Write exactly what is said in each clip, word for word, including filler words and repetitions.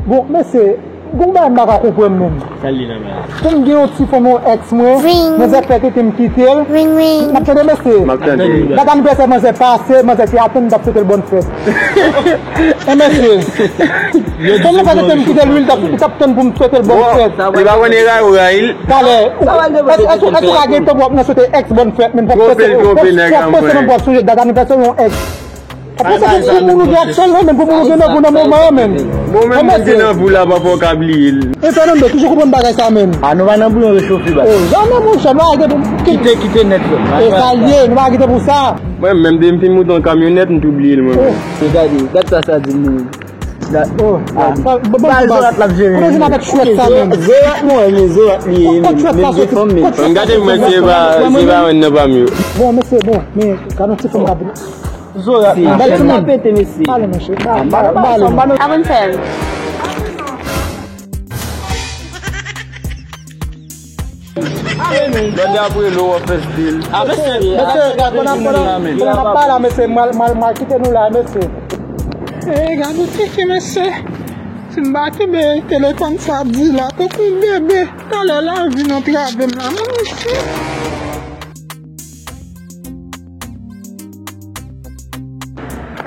Bon, mesye, gon bagay m pa ka konprann menm. Sa l ye nan bagay? Pou m gen yon ti fanm, yon èks mwen, manzè fè tenten m kite l. N ap tande, mesye. M ap tande. Dat anivèsè manzè pase, manzè te atann, m t ap swete l bòn fèt. E mesye, fanm nan fè tenten m kite l, wi, l t ap, li t ap tann pou m swete l bòn fèt. Li pa konn era yo, Rail. Talè, èske, èske, èske w ka gen tan pou w ap nan swete èks bòn fèt, menm? Twonpe l, twonpe nèg la, mwen. Fòseman pou w ap sonje dat anivèsè yon èks. Pou se pou moun ou gen aktyèlman, men pou moun ou gen nan, pou nan moman an, men. Bon, men moun ki nan pou la, pa fò w ka bliye l. E Fernando, toujou konprann bagay sa, men. A, nou pa nan pou yon rechofe, ba. Oh, jamè, monchè, nou pa kite pou. Kite, kite nèt, frè. E sa l ye, nou pa kite pou sa. Mwen menm, depi m fin moute yon kamyonèt, m tou bliye l, mwen menm. Oh. Gade, gad sa sa di moun. Oh, ah, bon, bon, bal Zorat l ap jere. Kote w jwenn avèk chwèt sa, men? Zorat, mwen, men Zorat li ye, men, men vye fanm, men. M gade mwen, se pa, se pa youn nan pa m yo. Bon, mesye, bon, men gade yon ti fanm k ap Zorat, m bèl timoun. Pete, mesye. Pale, mesye. Pale, pale. Abonn fè m. Banda apre lo wap fè stil. A, mesye, mesye, pandan, pandan, pandan n ap pale la, mesye, m al, m al, m al kite nou la, mesye. E, gade tiki, mesye. Si m pa kenbe telefòn sa ap di la, tankou bebe. Talè lavi nan travè m la, mesye.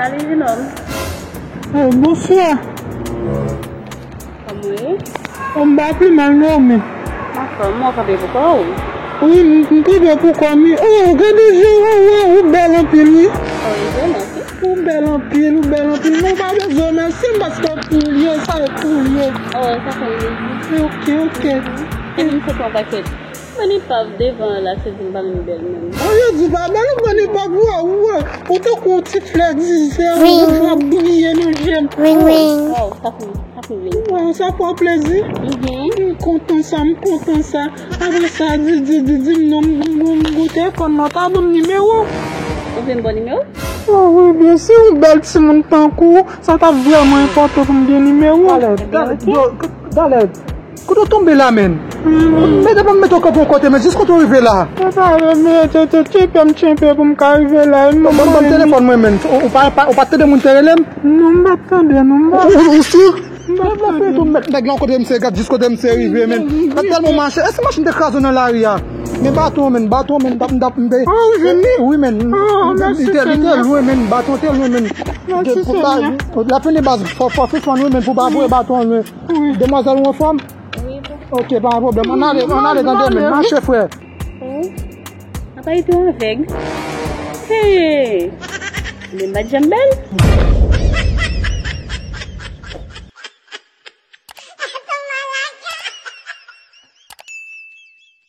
Salut, jenòm. Eh, bonswa. Kòman w ye? Oh, m pa pi mal, non, men. Anfòm, w kanpe pou kò w? Wi, m, m kanpe pou kò m, wi. Oh, gade je w, ou, ou bèl anpil, wi. Oh, wi, je mèsi. Ou bèl anpil, ou bèl anpil. Men w pa bezwen remèsye m paske w koulye, sa e koulye. Oh, sa fè m plezi. Ok, ok. Epi m sot yon pakèt. Mwen li pav devan la, se di m pa vin bèl menm. An yo di pa bèl, ou mwen li pav, wè, wè. Ou tankou yon ti flè dizè, wouj w ap briye nan je m. Ring, ring. Oh, sa fè m, sa fè m plezi. Wè, sa fè w plezi? Mhm. M kontan sa, m kontan sa. Apre sa, di, di, di, di m non, m, m, m, m goute telefòn nan, ta ban m nimewo. Ou vle m ba w nimewo? Oh, wi, byen si, yon bèl timoun tankou w, sa t ap vrèman enpòtan pou m gen nimewo. Talè, talè, talè. Kote w tonbe la, menn? Mete, mete w kanpe yon kote, men jis kote w rive la. Mwen pa vle mete, te tchenpe m tchenpe pou m ka rive la. Ban m, ban m telefòn mwen, menn. Ou, ou pa, pa, ou pa t tande moun te rele m? Non, m pa t tande, non, m pa. Ou, ou, ou si? M pa t tande. Nèg la yon kote misye, gad jis kote misye rive, menn. Gad tèlman mache. Èske machin te kraze w nan lari a? Men baton, menn, baton, menn, m t ap, m t ap, m te. Ah, ou jwenn li? Wi, menn. Ah, mèsi, Senyè. Li te, li te lwen, menn. Baton te lwen, menn. Mèsi, Senyè. Lapin de baz, fò, fò sispann, wi, menn, pou pa voye baton lwen. Wi. Demwazèl, ou anfòm? Wi, bon. Ok, pa gen pwoblèm. Ann ale, ann ale, tande, men. Mache, frè. Oh. Apa li tou avèg? Hey! Men m pa t janm bèl.